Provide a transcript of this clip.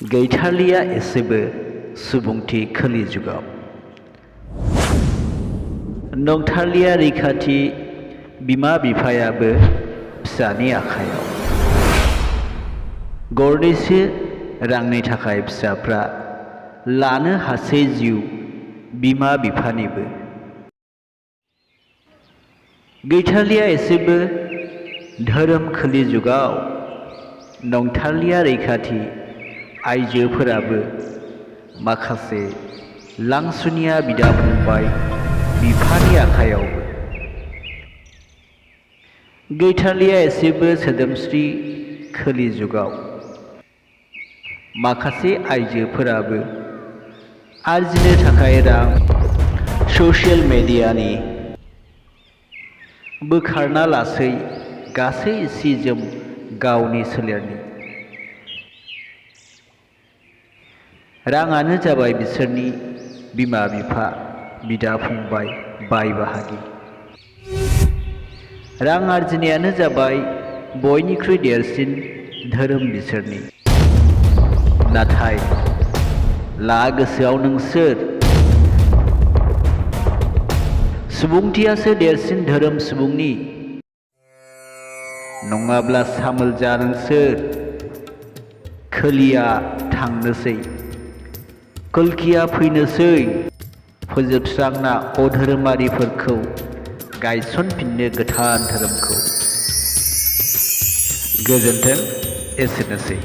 गैथारलिया एसेबो सुबुंथि खwlijugao नंथारलिया रैखाथि बिमा बिफायाबो फिसानि आखायाव गरनैसो रांनि थाखाय फिसाफ्रा लानो हासै जिउ बिमा बिफानिबो गैथारलिया एसेबो धोरोम khwlijugao नंथारलिया रैखाथि आइजोफोराबो माखासे लांसुनिया बिदा फंबाय बिफानि आखायावबो गैथारलिया एसेबो सोदोमस्रि khwlijugao माखासे आइजोफोराबो आरजिनो थाखाय रां ससियेल मिडियानि बोखारना लासै गासै सि जोम गावनि सोलेरनि राङानो जाबाय बिसोरनि बिमा बिफा बिदा फंबाय बाय बाहागि रां आरजिनायानो जाबाय बयनिख्रुइ देरसिन धोरोम बिसोरनि नाथाय ला गोसोआव नोंसोर सुबुंथियासो देरसिन धोरोम सुबुंनि नङाब्ला सामोल जा नोंसोर खwliया थांनोसै कल्किया फैनोसै फोजोबस्रांना अधोरोमारिफोरखौ गायसनफिननो गोथार धोरोमखौ गोजोन्थों एसेनोसै।